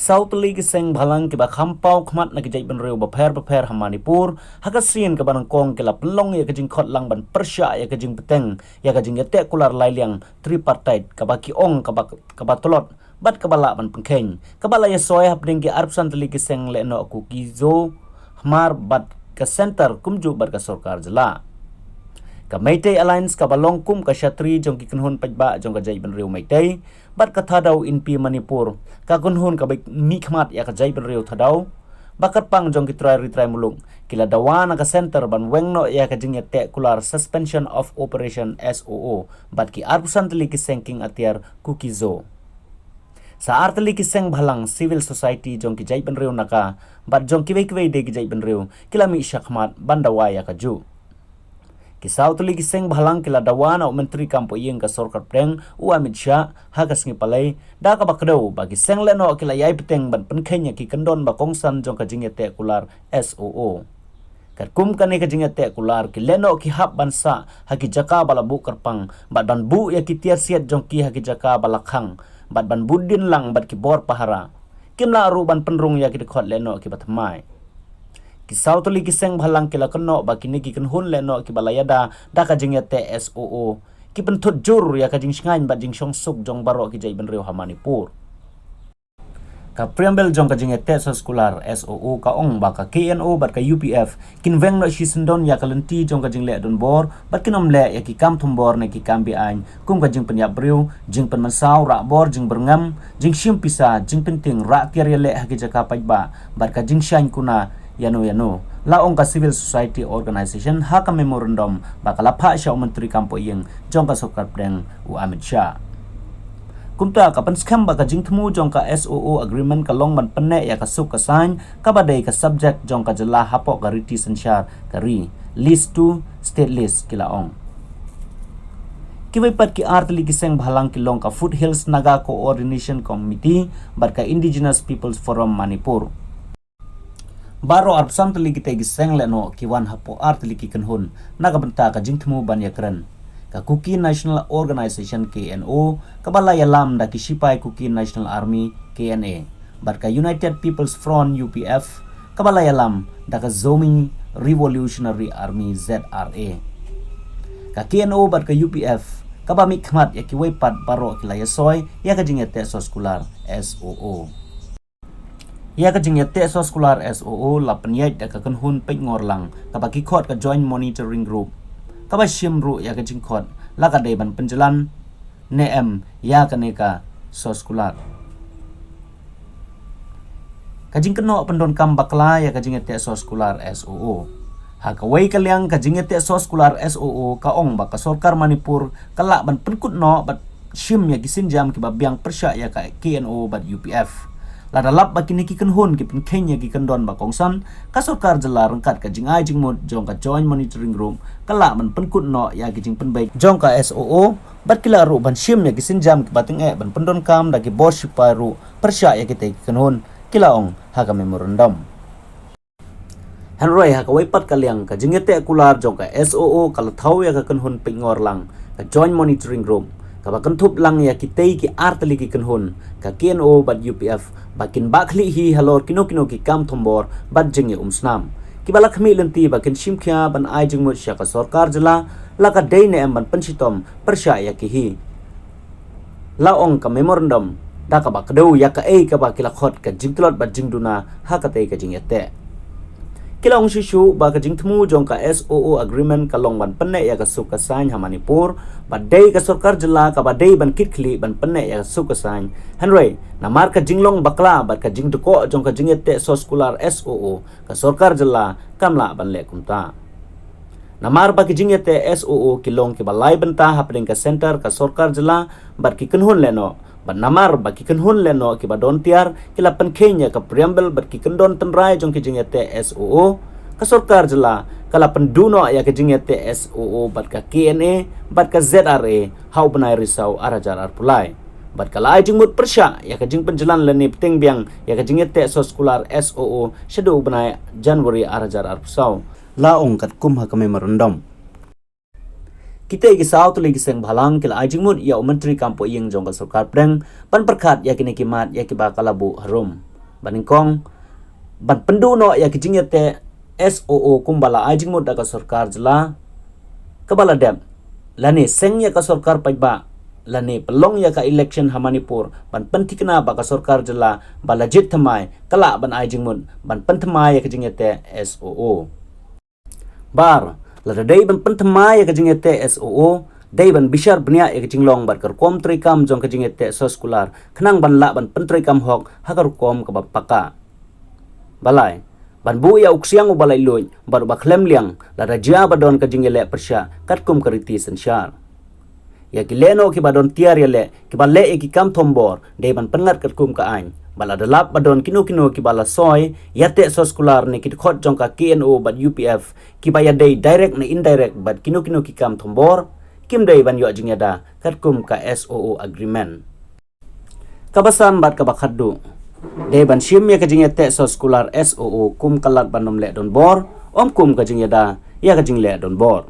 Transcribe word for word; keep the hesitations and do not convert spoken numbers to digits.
Saw tylli ki seng bhalang kiba kham paw khmat na ki jaitbynriew bapher bapher ha Manipur, ha ka sien kaba nyngkong ki la pynlong ïa ka jingkhot lang ban pyrshah ïa ka jingbteng ïa ka jingïateh kular lailiang tripartite kaba ki ong kaba, kaba tlot bad kaba lah ban pynkheiñ, kaba la ïasoi hapdeng ki arphew san tylli ki seng lehnoh Kuki-Zo, Hmar bad ka Centre kumjuh bad ka sorkar jylla. Ka Meitei Alliance kaba long kum ka shatri jong ki kynhun paidbah jong ka jaitbynriew Meitei bad ka Thadou Inpi Manipur, ka kynhun kaba mihkhmat ïa ka jaitbynriew Thadou, ba kyrpang jong ki trai ri trai muluk, ki la dawa na ka Centre ban weng noh ïa ka jingïateh kular Suspension of Operation, S O O, bad ki arphew san tylli ki seng kieng atiar Kuki-Zo. Sa ar tylli ki seng bhalang civil society jong ki jaitbynriew Naga bad jong kiwei kiwei de ki jaitbynriew ki la mih shakhmat ban dawa ïa kajuh. Ki saw tylli ki seng bhalang ki la dawa na u Myntri Kam Pohïing ka Sorkar Pdeng, u Amit Shah, ha ka sngi Palei, da kaba kdew ba ki seng lehnoh ki la ïai bteng ban pynkheiñ ïa ki kyndon ba kongsan jong ka jingïateh kular S O O. Katkum kane ka jingïateh kular, ki lehnoh ki hap ban sah ha ki jaka ba la buh kyrpang bad ban buh ïa ki tiar siat jong ki ha ki jaka ba la khang bad ban buh dien lang bad ki bor pahara. Kim lah ruh ban pynrung ïa ki dkhot lehnoh kiba thymmai. Ki saw tylli ki seng bhalang ki la kynnoh ba kine ki kynhun lehnoh kiba la ïada da ka jingïateh S O O ki pynthut jur ïa ka jingshngaiñ bad jingshongsuk jong baroh ki jaitbynriew ha Manipur. Ka preamble jong ka jingïateh soskular S O O ka ong ba ka K N O bad ka U P F kin weng noh shisyndon ïa ka lynti jong ka jingleh donbor bad kin ym leh ïa ki kam thombor ne ki kam beaiñ kum ka jingpynïap briew, jingpynmynsaw, rah bor, jingbyrngem, jingshim pisa, jingpyntieng, rah tiar ïaleh ha ki jaka paidbah bad ka jingshaiñ kuna ïano ïano. La ong ka civil society organisation ha ka memorandum ba ka la phah sha u Myntri Kam Pohïing jong ka Sorkar Pdeng, u Amit Shah. Kumta ka pynskhem ba ka jingthmu jong ka S O O agreement ka long ban pynneh ïa ka suk ka saiñ kaba dei ka subject jong ka jylla hapoh ka riti synshar ka ri, list two, state list, ki la ong. Kiwei pat ki ar tylli ki seng bhalang ki long ka Foothills Naga Coordination Committee bad ka Indigenous Peoples Forum Manipur. Baroh arphew san tylli kitei ki seng lehnoh ki wan hapoh ar tylli ki kynhun na ka bynta ka jingthmu ban ïakren. Ka Kuki National Organisation, K N O, kaba la ïalam da ki shipai Kuki National Army, K N A, bad ka United People's Front, U P F, kaba la ïalam da ka Zomi Revolutionary Army, Z R A. Ka K N O bad ka U P F kaba mihkhmat ïa kiwei pat baroh ki la ïasoi ïa ka jingïateh soskular S O O. Ïa ka jingïateh soskular S O O la pynïaid da ka kynhun peitngorlang kaba ki khot ka Joint Monitoring Group, kaba shim ruh ïa ka jingkhot la ka dei ban pynjlan ne em ïa kane ka soskular. Ka jingkynnoh pyndonkam bakla ïa ka jingïateh soskular S O O. Ha kawei ka liang, ka jingïateh soskular S O O ka ong ba ka sorkar Manipur ka lah ban pynkut noh bad shim ïa ki sienjam kiba biang pyrshah ïa ka K N O bad U P F. Lada lap ba kine ki kynhun ki pynkheiñ ïa ki kyndon ba kongsan, ka sorkar jylla ryngkat ka jingai jingmut jong ka Joint Monitoring Group ka lah ban pynkut noh ïa ki jingpynbeit jong ka S O O, bad ki lah ruh ban shim ïa ki sienjam kiba tyngeh ban pyndonkam da ki bor shipai ruh pyrshah ïa kitei ki kynhun, ki la ong ha ka memorandum. Hynrei ha kawei pat ka liang, ka jingïateh kular jong ka S O O ka la thaw ïa ka kynhun peitngorlang, ka Joint Monitoring Group, kaba kynthup lang ïa kitei ki ar tylli ki kynhun, ka K N O bad U P F, ba kin bah khlieh hi halor kino kino ki kam thombor bad jingïaumsnam, kiba la khmih lynti ba kin shim khia ban ai jingmut sha ka sorkar jylla la ka dei ne em ban pynshitom pyrshah ïa ki hi. La ong ka memorandum da kaba kdew ïa kaei kaba ki la khot ka jingtlot bad jingduna ha katei ka jingïateh. Ki la ong shuh shuh ba ka jingthmu jong ka S O O agreement ka long ban pynneh ïa ka suk ka saiñ ha Manipur, ba dei ka sorkar jylla kaba dei ban kit khlieh ban pynneh ïa ka suk ka saiñ. Hynrei namar ka jinglong bakla bad ka jingdkoh jong ka jingïateh soskular S O O, ka sorkar jylla kam lah ban leh kumta. Namar ba ki jingïateh S O O ki long kiba lai bynta hapdeng ka center, ka sorkar jylla bad ki kynhun lehnoh, bad namar ba ki kynhun lehnoh kiba don tiar ki la pynkheiñ ïa ka preamble bad ki kyndon tynrai jong ki jingïateh S O O, ka sorkar jylla ka la pynduh noh ïa ka jingïateh S O O bad ka K N A bad ka Z R A ha u bnai Risaw ar hajar arphew lai. Bad ka la ai jingmut pyrshah ïa ka jingpynjlan lane bteng biang ïa ka jingïateh soskular S O O shaduh u bnai January ar hajar arphew saw, la ong katkum ha ka memorandum. Kitei ki saw tylli ki seng bhalang ki la ai jingmut ïa u Myntri Kam Pohïing jong ka sorkar pdeng ban pyrkhat ïa kine ki mat ïa kiba ka la buh harum. Ba nyngkong, ban pynduh noh ïa ka jingïateh S O O kumba la ai jingmut da ka sorkar jylla kaba la dep, lane seng ïa ka sorkar paidbah, lane pynlong ïa ka election ha Manipur, ban pynthikna ba ka sorkar jylla ba la jied thymmai ka lah ban ai jingmut ban pynthymmai ïa ka jingïateh S O O. Bar, lada dei ban pynthymmai ïa ka jingïateh S O O, dei ban bishar bniah ïa ka jinglong bad ka rukom treikam jong ka jingïateh soskular, khnang ban lah ban pyntreikam hok ha ka rukom kaba paka. Balai, ban buh ïa u ksiang uba laitluid bad uba khlem liang lada jia ba don ka jingïaleh pyrshah katkum ka riti synshar. Ïa ki lehnoh kiba don tiar ïaleh, kiba leh ïa ki kam thombor, dei ban pynngat katkum ka aiñ. Bad lada lap ba don kino kino kiba la soi ïateh soskular ne ki dkhot jong ka K N O bad U P F, kiba ïadei direct ne indirect bad kino kino ki kam thombor, kim dei ban ïoh jingïada katkum ka S O O agreement. Kaba san bad kaba khatduh, dei ban shim ïa ka jingïateh soskular S O O kum ka lad ban ym leh donbor, ym kum ka jingïada ïa ka jingleh donbor.